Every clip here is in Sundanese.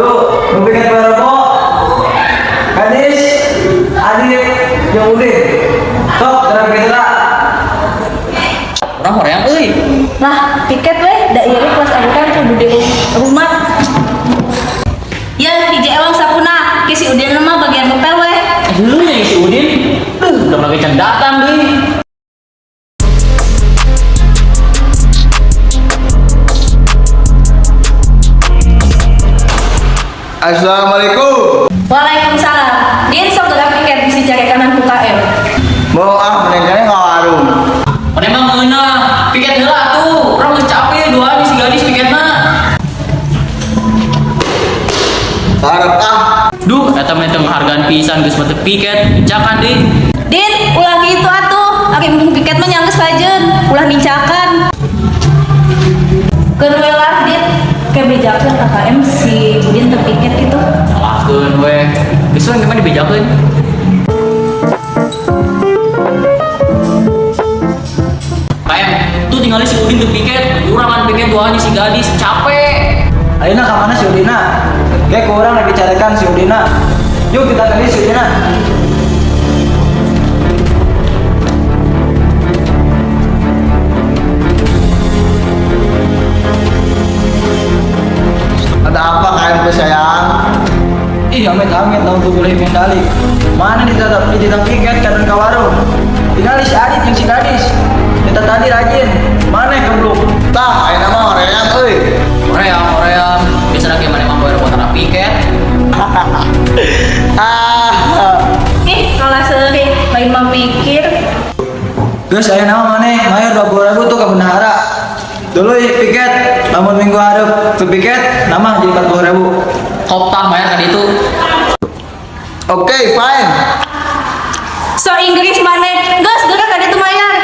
Guru, nu piket poe Rebo. Gadis, Adit, jeung Udin. Sok, geura piket heula. Urang hoream euy. Lah, piket weh, da ieu ge kelas aku kan kudu di rumah. Ya, hiji ewang sapuna, ke si Udin mah bagian ngepel weh. Dulu nya si Udin. Duh, udah lagi can datang deui. Assalamualaikum. Waalaikumsalam. Din sok geura piket bisi carekan ku KM. Mau ah mending keneh ka warung. Mana emang ngeunah, piket heula atuh. Urang geus capek duaan si gadis piketna. Harap ah. Duh, eta mah teu ngahargaan pisan geus mah teu piket, nincakan deui. Din, ulah gitu atuh. Ari mung piket mah nya geus kajeun, ulah nincakan. Keun we lah, Din. Kayak bejakeun ka KM si Udin teu piket gitu. Salahkeun we. Geus we gimana dibejakeun? KM, tuh tinggalin si Udin teu piket, urang kan piket duaan si gadis, capek. Ayeuna ka mana si Udina? Ge ku urang lagi carekan si Udina. Yuk kita tadi si Udina. Ada apa KM sayang? Ih, amit amit tahun tuh boleh mendali. Mana ditetap ditetap piket kadang ka warung. Tinggal si Adit jeung si Gadis. Kita tadi rajin. Mana kebluk? Tah, ayeuna mah hoream euy. Hoream, hoream. Biasa lagi mana emang poe Rebo tara piket. Ah. Ih, kalah seurik, lain mah mikir. Geus aya nama maneh mayar 20.000 tuh ke bendahara. Dulu piket, lamun minggu hareup teu piket, nama jadi 40.000. Koptah bayar tadi itu. Oke, fine. So Inggris maneh, geus geura ka ditu mayar.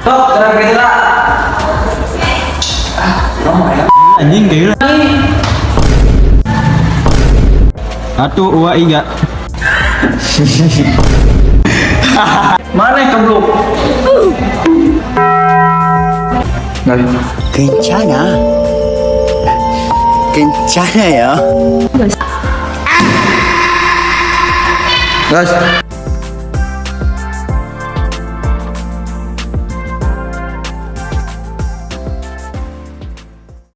Sok, geura piket heula. Anjing gila. Satu, dua, tiga. Maneh kebluk. 괜찮아. 괜찮아요. Guys.